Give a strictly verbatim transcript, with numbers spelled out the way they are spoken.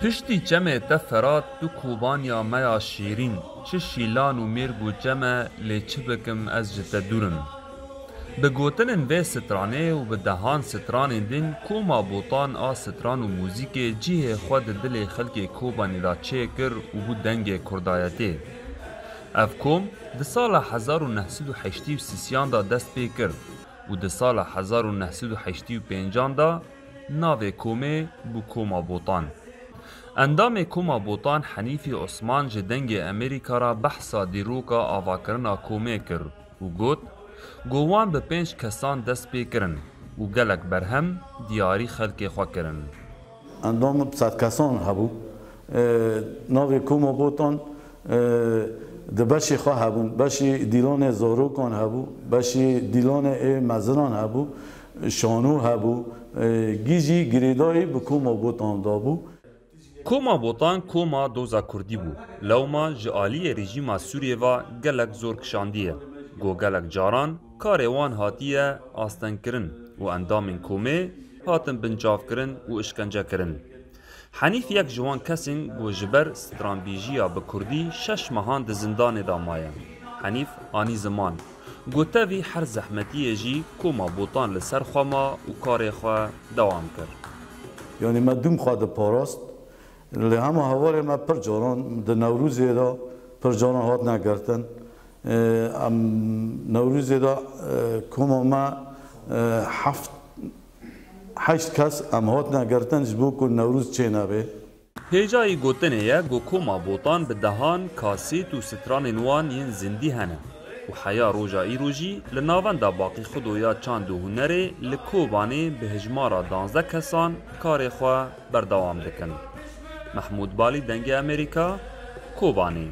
Piştî çemê te Ferat, tu Kobaniya me ya şîrîn, çi şîlan û mêrg û çem e, lê çi bikim ez ji te dûr im. Bi gotinên vê stranê û bi dehan stranên din, koma Botan a stran û muzîkê cihê xwe di dilê xelkê Kobanî de çêkir û bû dengê kurdayetê. Ev kom di sala hezar û neh sed û heştê û sisiyan de dest pê kir û di sala hezar û neh sed û heştê û pêncan de navê komê bû Koma Botan. Endamê Koma Botan Henîfî Osman ji Dengê Amerîka re behsa dîroka avakirina komê kir û got, ku wan bi pênc kesan dest pê kirin û gelek berhem diyarî xelkê xwe kirin. Endam bi sed kesan hebû. E, navê Koma Botan, e, di beşê xwe hebûn. Beşî dîlanê zarokan hebû, beşî dîlanê ê mezinan hebû, şano hebû. E, gî jî girêdayî bi Koma Botan dabû. Koma Botan koma doza kurdî bû. Lewma ji aliyê rejîma Sûriyê ve gelek zor kişandiye. Ku gelek caran karê wan hatiye astengkirin û endamên komê hatin binçavkirin û işkencekirin. Henîf yek ji wan kesên ku ji ber stranbêjiya bi kurdî şeş mehan di zindanê de maye. Henîf anî ziman. Ku tevî her zehmetiyê jî Koma Botan li ser xwe ma û karê xwe dewam kir. Yanî me dûm xwe diparast. Lê hema hevalê me pir caran di Newrûzê de pir caran hatine girtin. Ê, em Newrûzê de, e, koma me, e, heft, heşt kes em hatine girtin ji bo ku Newrûz çênebe. Hêjayî gotinê ye ku koma Botan bi dehan kasêt û stranên wan yên zindî hene û heya roja îro jî li Navenda Baqî Xudo ya Çand û Hunerê li Kobanê bi hejmara danzdeh kesan karê xwe berdewam dikin. Mehmûd Balî, Dengê Amerîka, Kobanê.